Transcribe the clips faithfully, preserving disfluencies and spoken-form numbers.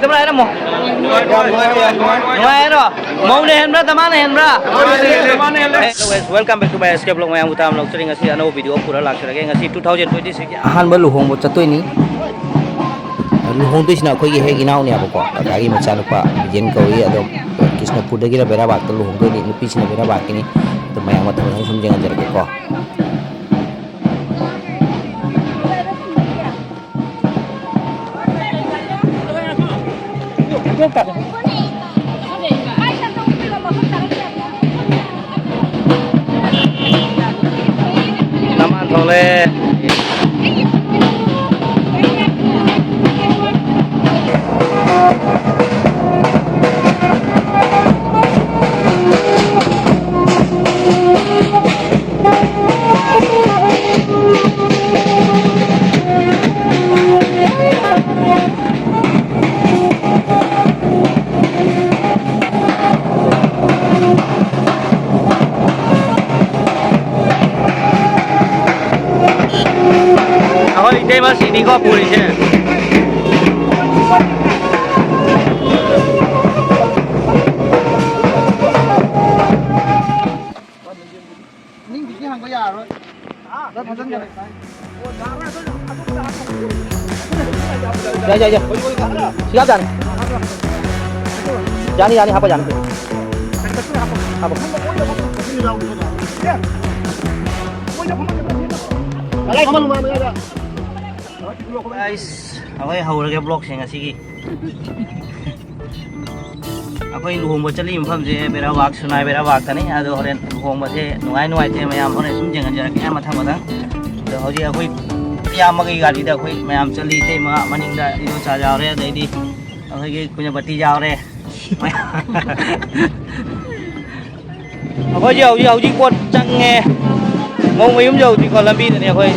ꯅꯨꯡꯉꯥꯏꯔꯝꯃꯣ꯫ ꯅꯨꯡꯉꯥꯏꯔꯣ? ꯃꯧꯅ ꯍꯦꯟꯕ꯭ꯔꯥ, ꯗꯃꯥꯅ ꯍꯦꯟꯕ꯭ꯔꯥ? Hello guys, welcome back to my escape vlog. ꯃꯌꯥꯝꯕꯨ ꯇꯥꯝ ꯂꯧꯖꯔꯤ꯫ ꯉꯁꯤ ꯑꯅꯧꯕ video ꯑꯃ ꯄꯨꯔ ꯂꯥꯛꯆꯔꯒꯦ꯫ ꯉꯁꯤ two thousand twenty six ꯑꯍꯥꯟꯕ ꯂꯨꯍꯣꯡꯕ ꯆꯠꯇꯣꯏꯅꯤ꯫ ꯂꯨꯍꯣꯡꯗꯣꯏꯁꯤꯅ ꯑꯩꯈꯣꯏꯒꯤ ꯍꯦꯛ ꯏꯅꯥꯎꯅꯦꯕꯀꯣ, ꯀꯀꯥꯒꯤ ꯃꯆꯥꯅꯨꯄꯥ ꯕꯤꯖꯦꯟ ꯀꯧꯏ꯫ ꯑꯗꯣ ꯀ꯭ꯔꯤꯁꯅꯄꯨꯔꯗꯒꯤꯔ ꯕꯩꯔꯥꯕꯥꯠꯇ ꯂꯨꯍꯣꯡꯗꯣꯏꯅꯤ꯫ ꯅꯨꯄꯤꯁꯤꯅ ꯕꯩꯔꯥꯕꯥꯠꯀꯤꯅꯤ꯫ ꯑꯗꯣ ꯃꯌꯥꯝ ꯃꯊꯪ ꯃꯊꯪ ꯁꯨꯝ ꯌꯦꯡꯍꯟꯖꯔꯛꯀꯦꯀꯣ꯫ ꯅꯃꯥꯟ ꯊꯣꯛꯂꯦ꯫ ꯑꯩꯈꯣꯏ ꯏꯇꯩꯃ ꯁꯤꯅꯤꯀꯣ ꯄꯨꯔꯤꯁꯦ꯫ ꯅꯤꯡꯗꯤ ꯍꯪꯕ ꯌꯥꯔꯣꯏ꯫ ꯂꯣꯏ ꯐꯖꯅ ꯌꯥꯔꯦ꯫ ꯌꯥꯏ, ꯌꯥꯏ, ꯌꯥꯏ꯫ ꯁꯤ ꯍꯥꯞ ꯌꯥꯅꯤ꯫ ꯌꯥꯅꯤ, ꯌꯥꯅꯤ, ꯍꯥꯞꯄ ꯌꯥꯅꯤ꯫ ꯍꯥꯞꯄꯣ꯫ Guys, ꯑꯩꯈꯣꯏ ꯍꯧꯔꯒꯦ vlogꯁꯦ ꯉꯁꯤꯒꯤ꯫ ꯑꯩꯈꯣꯏ ꯂꯨꯍꯣꯡꯕ ꯆꯠꯂꯤ ꯃꯐꯝꯁꯦ ꯕꯦꯔꯥꯕꯥꯛ, ꯁꯨꯅꯥꯏ ꯕꯦꯔꯥꯕꯥꯛꯇꯅꯤ꯫ ꯑꯗꯣ ꯍꯣꯔꯦꯟ ꯂꯨꯍꯣꯡꯕꯁꯦ ꯅꯨꯡꯉꯥꯏ ꯅꯨꯡꯉꯥꯏꯇꯦ ꯃꯌꯥꯝ ꯍꯣꯔꯦꯟ ꯁꯨꯝ ꯌꯦꯡꯍꯟꯖꯔꯛꯀꯦ ꯃꯊꯪ ꯃꯊꯪ꯫ ꯑꯗꯣ ꯍꯧꯖꯤꯛ ꯑꯩꯈꯣꯏ ꯏꯌꯥꯝꯕꯒꯤ ꯒꯥꯔꯤꯗ ꯑꯩꯈꯣꯏ ꯃꯌꯥꯝ ꯆꯠꯂꯤ꯫ ꯏꯇꯩꯃ ꯃꯅꯤꯡꯗ ꯏꯗꯣꯝꯆꯥ ꯌꯥꯎꯔꯦ, ꯑꯗꯩꯗꯤ ꯑꯩꯈꯣꯏꯒꯤ ꯀꯨꯟꯖꯄꯇꯤ ꯌꯥꯎꯔꯦ꯫ ꯑꯩꯈꯣꯏꯁꯦ ꯍꯧꯖꯤꯛ, ꯍꯧꯖꯤꯛ ꯄꯣꯠ ꯆꯪꯉꯦ꯫ ꯃꯧ ꯃꯌꯨꯝ ꯌꯧꯗ꯭ꯔꯤꯀꯣ, ꯂꯝꯕꯤꯗꯅꯦ ꯑꯩꯈꯣꯏ꯫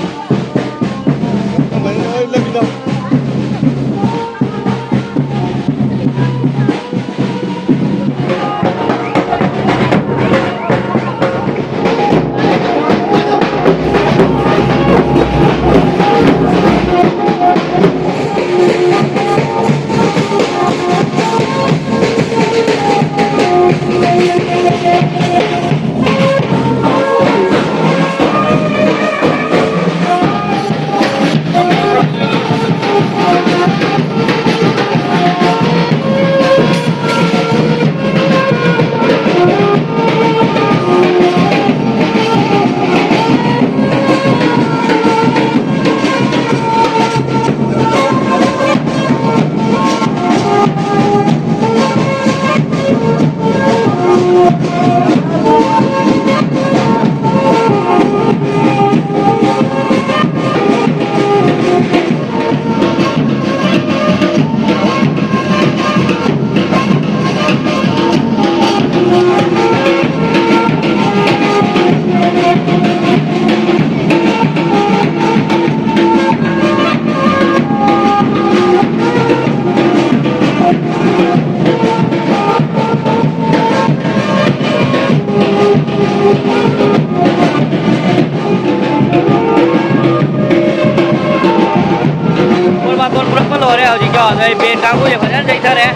ꯐꯔꯦ,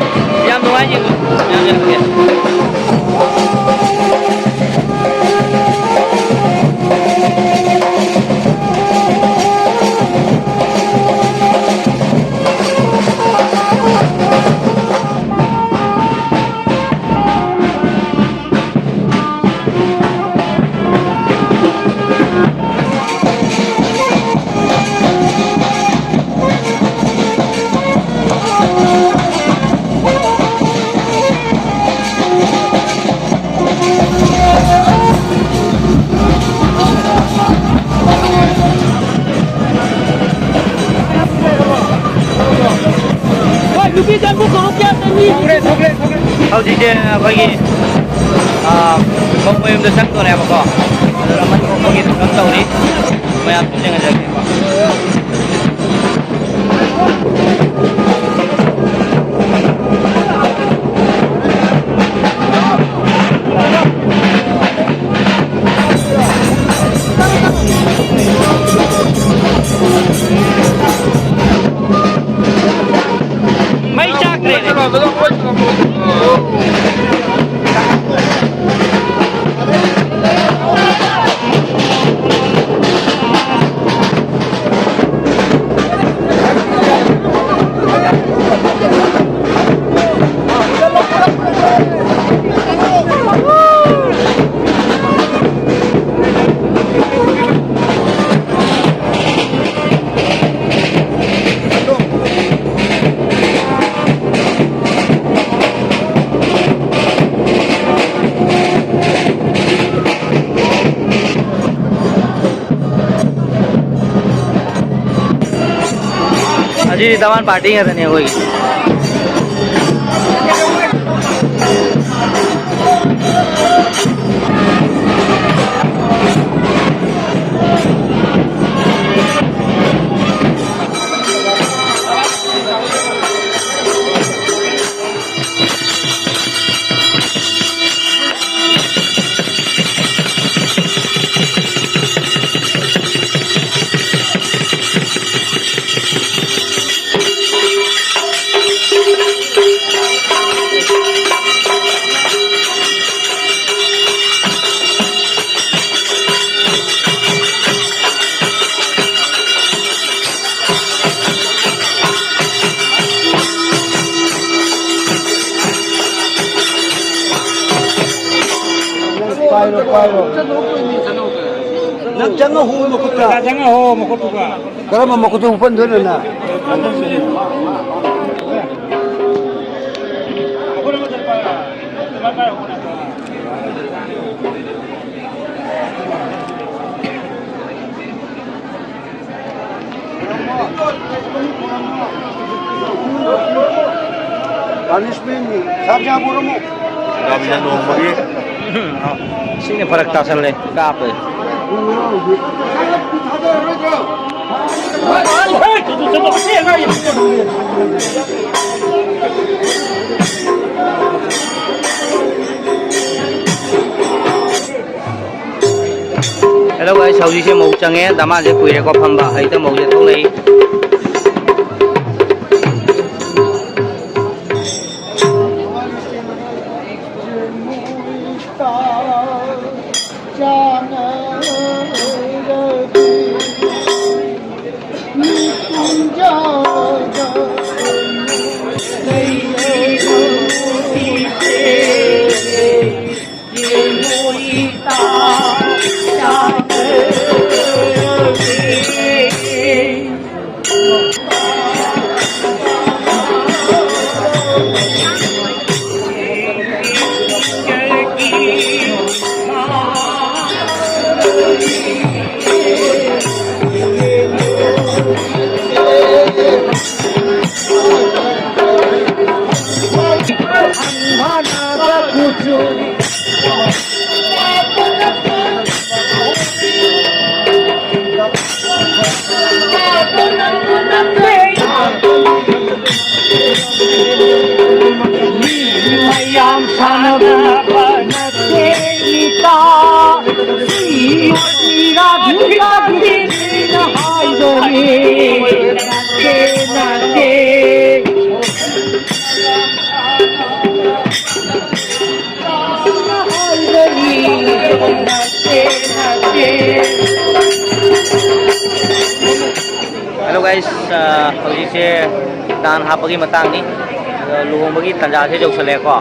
ꯌꯥꯝ ꯅꯨꯡꯉꯥꯏ ꯌꯦꯡꯕ꯫ ꯌꯥꯝ ꯌꯥꯝ ꯅꯨꯡꯉꯥꯏ꯫ ꯍꯣꯏ, ꯅꯨꯄꯤ ꯀꯥꯡꯕꯨ ꯀꯧꯔꯛꯀꯦ ꯍꯥꯏꯕꯅꯤ꯫ ꯍꯧꯖꯤꯛꯁꯦ ꯑꯩꯈꯣꯏꯒꯤ, ꯑꯥ, ꯃꯌꯨꯝꯗ ꯆꯪꯗꯣꯔꯦꯕꯀꯣ꯫ ꯑꯗꯨꯅ ꯃꯩ ꯊꯣꯛꯄꯒꯤ ꯊꯧꯔꯝ ꯇꯧꯔꯤ꯫ ꯃꯌꯥꯝ ꯌꯦꯡꯍꯟꯖꯒꯦ꯫ ꯃꯩ ꯆꯥꯛꯈ꯭ꯔꯦꯅꯦ꯫ ꯑꯁꯤꯗꯤ ꯙꯃꯥꯟ ꯄꯥꯔꯇꯤ ꯉꯥꯛꯇꯅꯦ ꯑꯩꯈꯣꯏꯒꯤ꯫ ꯅꯪ ꯆꯪꯉ ꯍꯨ ꯃꯈꯨꯠꯇ꯫ ꯆꯪꯉ ꯍꯨ ꯃꯈꯨꯠꯇꯨꯒ꯫ ꯀꯔꯝꯕ ꯃꯈꯨꯠꯇ ꯎꯞꯍꯟꯗꯣꯏꯅꯣ ꯅꯪ? Punishment ꯅꯤ꯫ ꯁꯥꯕꯤꯌꯥ ꯄꯨꯔꯝꯃꯨ꯫ ꯒꯥꯔꯤꯗ ꯅꯣꯡꯃꯒꯤ꯫ ꯁꯤꯅ ꯐꯔꯛ ꯇꯥꯁꯜꯂꯦ꯫ ꯀꯥꯞꯄꯦ꯫ Hello guys, ꯍꯧꯖꯤꯛꯁꯦ ꯃꯧ ꯆꯪꯉꯦ꯫ ꯗꯃꯥꯁꯦ ꯀꯨꯏꯔꯦꯀꯣ ꯐꯝꯕ꯫ ꯍꯧꯖꯤꯛꯇ ꯃꯧꯁꯦ ꯊꯣꯛꯂꯛꯏ꯫ ꯃꯌꯥꯝ ꯁꯥꯟꯅꯕ ꯅꯠꯇꯦ ꯏꯇꯥ, ꯁꯤ ꯔꯥꯙꯤꯀꯥꯒꯤꯅ ꯍꯥꯏꯕꯅꯤ, ꯅꯠꯇꯦ, ꯅꯠꯇꯦ꯫ Hello guys, ꯑ, ꯍꯧꯖꯤꯛꯁꯦ ꯗꯥꯟ ꯍꯥꯞꯄꯒꯤ ꯃꯇꯥꯡꯅꯤ꯫ ꯑꯗꯣ ꯂꯨꯍꯣꯡꯕꯒꯤ ꯇꯥꯟꯖꯥꯁꯦ ꯌꯧꯁꯜꯂꯛꯑꯦꯀꯣ꯫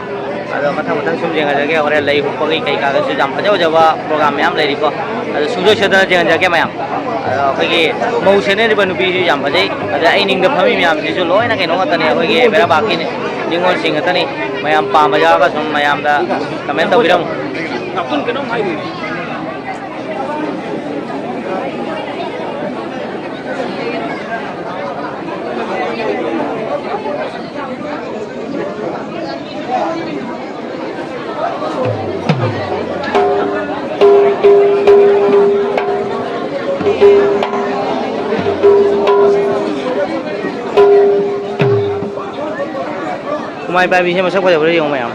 ꯑꯗꯣ ꯃꯊꯪ ꯃꯊꯪ ꯁꯨꯝ ꯌꯦꯡꯍꯜꯂꯒꯦ꯫ ꯍꯣꯔꯦꯟ ꯂꯩ ꯍꯨꯛꯄꯒꯤ ꯀꯩꯀꯥꯗꯁꯨ ꯌꯥꯝ ꯐꯖ ꯐꯖꯕ ꯄ꯭ꯔꯣꯒ꯭ꯔꯥꯝ ꯃꯌꯥꯝ ꯂꯩꯔꯤꯀꯣ꯫ ꯑꯗꯣ ꯁꯨꯡꯁꯣꯏ ꯁꯣꯏꯗꯅ ꯌꯦꯡꯍꯟꯖꯔꯛꯀꯦ ꯃꯌꯥꯝ꯫ ꯑꯗꯣ ꯑꯩꯈꯣꯏꯒꯤ ꯃꯧ ꯁꯦꯠꯅꯔꯤꯕ ꯅꯨꯄꯤꯁꯨ ꯌꯥꯝ ꯐꯖꯩ꯫ ꯑꯗ ꯑꯩ ꯅꯤꯡꯗ ꯐꯝꯃꯤ ꯃꯌꯥꯝꯁꯤꯁꯨ ꯂꯣꯏꯅ ꯀꯩꯅꯣ ꯉꯥꯛꯇꯅꯤ, ꯑꯩꯈꯣꯏꯒꯤ ꯕꯦꯔꯥꯕꯥꯛꯀꯤ ꯅꯤꯉꯣꯜꯁꯤꯡ ꯉꯥꯛꯇꯅꯤ꯫ ꯃꯌꯥꯝ ꯄꯥꯝꯕ ꯌꯥꯎꯔꯒ ꯁꯨꯝ ꯃꯌꯥꯝꯗ ꯀꯃꯦꯟ ꯇꯧꯕꯤꯔꯝꯃꯨ꯫ ꯍꯨꯃꯥꯏ ꯄꯥꯏꯕꯤꯁꯦ ꯃꯁꯛ ꯐꯖꯕ꯭ꯔꯥ ꯌꯦꯡꯉꯨ ꯃꯌꯥꯝ꯫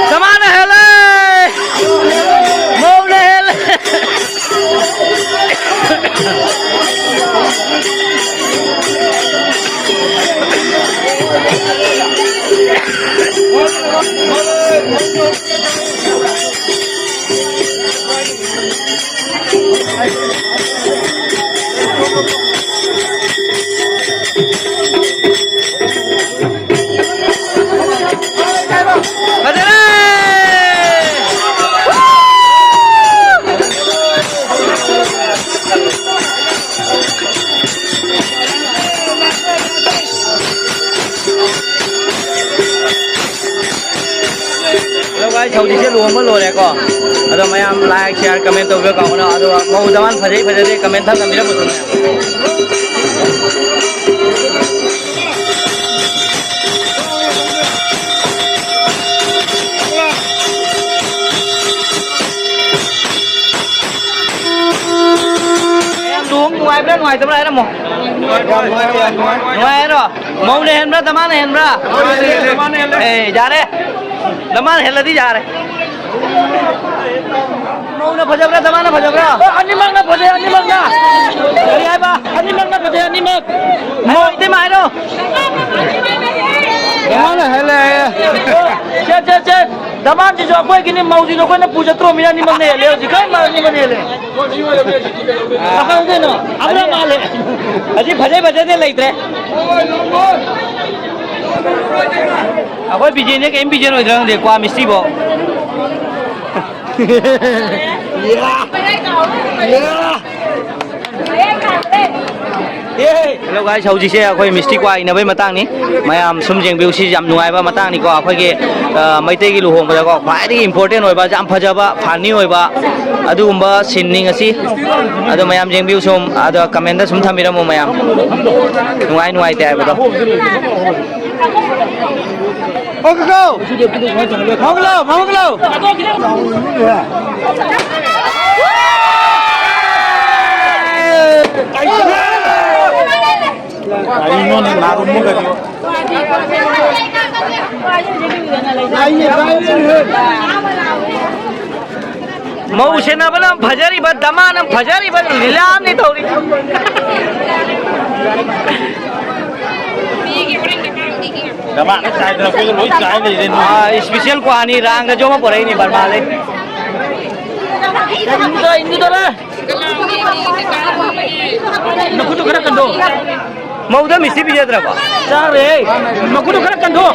ꯆꯃꯥꯅ ꯍꯦꯜꯂꯦ! ꯃꯧꯅ ꯍꯦꯜꯂꯦ! ꯐꯖꯔꯦ! ꯍꯧꯖꯤꯛꯁꯦ ꯂꯨꯍꯣꯡꯕ ꯂꯣꯏꯔꯦꯀꯣ꯫ ꯑꯗꯣ ꯃꯌꯥꯝ like, share, comment ꯇꯧꯕꯤꯌꯨ ꯀꯥꯎꯒꯅꯨ꯫ ꯑꯗꯨꯒ ꯃꯧ ꯗꯃꯥꯟ ꯐꯖꯩ ꯐꯖꯗꯦ comment ꯊꯝ ꯊꯝꯕꯤꯔꯝꯃꯨ꯫ ꯃꯌꯥꯝ ꯂꯨꯍꯣꯡ ꯅꯨꯡꯉꯥꯏꯕ꯭ꯔꯥ ꯅꯨꯡꯉꯥꯏꯇꯕ꯭ꯔꯥ ꯍꯥꯏꯔꯝꯃꯣ꯫ ꯅꯨꯡꯉꯥꯏ ꯍꯥꯏꯔꯣ? ꯃꯧꯅ ꯍꯦꯟꯕ꯭ꯔꯥ ꯗꯃꯥꯅ ꯍꯦꯟꯕ꯭ꯔꯥ? ꯑꯦ, ꯌꯥꯔꯦ꯫ ꯗꯃꯥꯅ ꯍꯦꯜꯂꯗꯤ ꯌꯥꯔꯦ꯫ ꯃꯧꯅ ꯐꯖꯕ꯭ꯔꯥ ꯗꯃꯥꯅ ꯐꯖꯕ꯭ꯔꯥ? ꯑꯅꯤꯃꯛꯅ ꯐꯖꯩ, ꯑꯅꯤꯃꯛꯅ꯫ ꯀꯔꯤ ꯍꯥꯏꯕ? ꯑꯅꯤꯃꯛꯅ ꯐꯖꯩ, ꯑꯅꯤꯃꯛ꯫ ꯍꯥꯏꯔꯣ, ꯏꯇꯩꯃ ꯍꯥꯏꯔꯣ꯫ ꯗꯃꯥꯅ ꯍꯦꯜꯂꯦ ꯍꯥꯏꯌꯦ꯫ ꯁꯦ, ꯁꯦ, ꯁꯦ꯫ ꯗꯃꯥꯟꯁꯤꯁꯨ ꯑꯩꯈꯣꯏꯒꯤꯅꯤ, ꯃꯧꯁꯤꯁꯨ ꯑꯩꯈꯣꯏꯅ ꯄꯨꯖꯠꯇ꯭ꯔꯣꯃꯤꯅ ꯑꯅꯤꯃꯛꯅ ꯍꯦꯜꯂꯦ꯫ ꯍꯧꯖꯤꯛ ꯀꯔꯝꯕ ꯑꯅꯤꯃꯛꯅ ꯍꯦꯜꯂꯦ? ꯀꯩꯅꯣ? ꯑꯃꯅ ꯃꯥꯜꯂꯦ꯫ ꯑꯁꯤ ꯐꯖꯩ ꯐꯖꯗꯦ ꯂꯩꯇ꯭ꯔꯦ꯫ ꯑꯩꯈꯣꯏ ꯕꯤꯖꯦꯟꯁꯦ ꯀꯔꯤꯝ ꯕꯤꯖꯦꯟ ꯑꯣꯏꯗ꯭ꯔꯥ ꯈꯪꯗꯦ, ꯀ꯭ꯋꯥ ꯃꯤꯁꯇ꯭ꯔꯤꯐꯧ꯫ ꯌꯥ! ꯌꯥ! Hello guys, ꯍꯧꯖꯤꯛꯁꯦ ꯑꯩꯈꯣꯏ ꯃꯤꯁꯇ꯭ꯔꯤ ꯀ꯭ꯋꯥ ꯏꯅꯕꯩ ꯃꯇꯥꯡꯅꯤ꯫ ꯃꯌꯥꯝ ꯁꯨꯝ ꯌꯦꯡꯕꯤꯌꯨ, ꯁꯤ ꯌꯥꯝ ꯅꯨꯡꯉꯥꯏꯕ ꯃꯇꯥꯡꯅꯤꯀꯣ꯫ ꯑꯩꯈꯣꯏꯒꯤ, ꯑ, ꯃꯩꯇꯩꯒꯤ ꯂꯨꯍꯣꯡꯕꯗꯀꯣ ꯈ꯭ꯋꯥꯏꯗꯒꯤ important ꯑꯣꯏꯕ, ꯌꯥꯝ ꯐꯖꯕ, funny ꯑꯣꯏꯕ ꯑꯗꯨꯒꯨꯝꯕ sceneꯅꯤ ꯉꯁꯤ꯫ ꯑꯗꯣ ꯃꯌꯥꯝ ꯌꯦꯡꯕꯤꯌꯨ ꯁꯨꯝ, ꯑꯗꯣ commentꯇ ꯁꯨꯝ ꯊꯝꯕꯤꯔꯝꯃꯨ ꯃꯌꯥꯝ, ꯅꯨꯡꯉꯥꯏ ꯅꯨꯡꯉꯥꯏꯇꯦ ꯍꯥꯏꯕꯗꯣ꯫ ꯃꯥꯡꯒꯂꯣ! ꯃꯥꯡꯒꯂꯣ! ꯀꯔꯤꯅꯣꯅꯦ, ꯅꯥꯔꯨꯝꯕ ꯀꯔꯤ? ꯃꯧ ꯁꯦꯟꯅꯕꯅ ꯐꯖꯔꯤꯕ, ꯗꯃꯥꯅ ꯐꯖꯔꯤꯕ ꯂꯤꯂꯥ ꯑꯃꯅꯤ ꯇꯧꯔꯤ꯫ ꯗꯃꯥꯅ ꯆꯥꯏꯗꯅ ꯑꯩꯈꯣꯏꯗ ꯂꯣꯏ ꯆꯥꯏ ꯂꯩꯔꯦ ꯅꯣꯏ꯫ ꯑꯥ, special ꯀ꯭ꯋꯥꯅꯤ, ꯔꯥꯡꯒꯁꯨ ꯑꯃ ꯄꯨꯔꯛꯏꯅꯤ ꯕꯔꯃꯥꯗꯩ꯫ ꯏꯟꯗꯨꯗ, ꯏꯟꯗꯨꯗ ꯂꯥ꯫ ꯅꯈꯨꯠꯇꯨ ꯈꯔ ꯀꯟꯗꯣ꯫ ꯃꯧꯗ ꯃꯤꯁꯇꯤ ꯄꯤꯖꯗ꯭ꯔꯕꯣ? ꯆꯥꯔꯦ꯫ ꯃꯈꯨꯠꯇꯨ ꯈꯔ ꯀꯟꯗꯣ꯫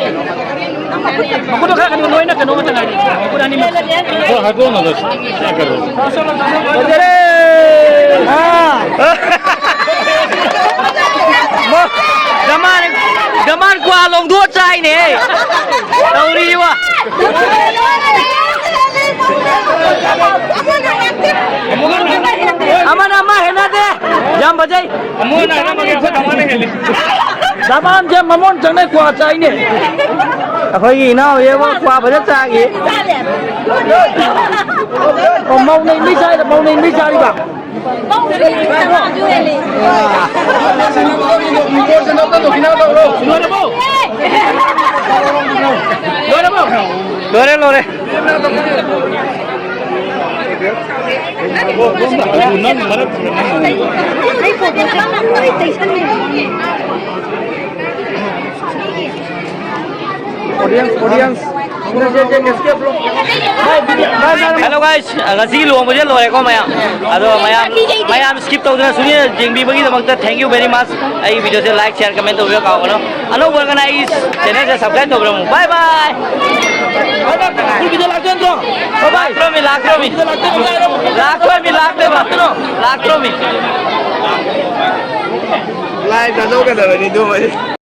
ꯃꯈꯨꯠꯇꯨ ꯈꯔ ꯀꯟꯗꯣ, ꯂꯣꯏꯅ ꯀꯩꯅꯣ ꯉꯥꯛꯇ ꯉꯥꯏꯔꯦ꯫ ꯃꯈꯨꯠ ꯑꯅꯤꯃꯛ꯫ ꯈꯔ ꯍꯥꯏꯗꯣꯛꯅꯗ ꯆꯥꯈ꯭ꯔꯣ꯫ ꯐꯖꯔꯦ꯫ ꯑꯥ꯫ ꯃ-, ꯗꯃꯥꯟ, ꯗꯃꯥꯟ ꯀ꯭ꯋꯥ ꯂꯧꯗꯣꯛꯑ ꯆꯥꯏꯅꯦ꯫ ꯇꯧꯔꯤꯕ꯫ ꯌꯥꯝ ꯐꯖꯩ꯫ ꯑꯃꯨꯛ ꯍꯟꯅ ꯍꯥꯏꯔꯝꯃꯒꯦ, ꯑꯩꯈꯣꯏ ꯇꯥꯃꯣꯅ ꯍꯦꯜꯂꯤ꯫ ꯗꯃꯥꯟꯁꯦ ꯃꯃꯣꯟ ꯆꯪꯅ ꯀ꯭ꯋꯥ ꯆꯥꯏꯅꯦ꯫ ꯑꯩꯈꯣꯏꯒꯤ ꯏꯅꯥꯎꯁꯦ ꯑꯃ ꯀ꯭ꯋꯥ ꯐꯖ ꯆꯥꯈꯤ꯫ ꯑꯣ, ꯃꯧꯅ ꯏꯟꯕꯤ ꯆꯥꯏꯔ, ꯃꯧꯅ ꯏꯟꯕꯤ ꯆꯥꯔꯤꯕ꯫ ꯂꯣꯏꯔꯕꯣ? ꯂꯣꯏꯔꯕꯣ? ꯂꯣꯏꯔꯦ, ꯂꯣꯏꯔꯦ꯫ ꯅꯪ ꯃꯔꯛ ꯑꯩ ꯐꯣꯇꯣ ꯀꯥꯞꯅꯕ ꯂꯣꯏ ꯇꯩꯁꯜꯂꯦ꯫ Audience, audience. Hello guys, ꯉꯁꯤꯒꯤ ꯂꯨꯍꯣꯡꯕꯁꯦ ꯂꯣꯏꯔꯦꯀꯣ ꯃꯌꯥꯝ꯫ ꯑꯗꯣ ꯃꯌꯥꯝ, ꯃꯌꯥꯝ skip ꯇꯧꯗꯅ ꯁꯨꯝ ꯌꯦꯡꯕꯤꯕꯒꯤꯗꯃꯛꯇ thank you very much꯫ ꯑꯩꯒꯤ video ꯁꯦ like, share, comment ꯇꯧꯕꯤꯌꯣ ꯀꯥꯎꯒꯅꯨ꯫ ꯑꯅꯧꯕ ꯑꯣꯏꯔꯒꯅ ꯑꯩꯒꯤ channel ꯁꯦ subscribe ꯇꯧꯕꯤꯔꯝꯃꯨ꯫ Bye bye꯫ ꯂꯥꯛꯇ꯭ꯔꯣꯃꯤ, ꯂꯥꯛꯇ꯭ꯔꯣꯃꯤ꯫ ꯂꯥꯛꯇ꯭ꯔꯣꯃꯤ, ꯂꯥꯛꯇ꯭ꯔꯣꯃꯤ꯫ ꯂꯥꯛꯇ꯭ꯔꯣꯃꯤ꯫ Live ꯊꯥꯗꯣꯛꯀꯗꯕꯅꯤ ꯑꯗꯨꯃꯗꯤ꯫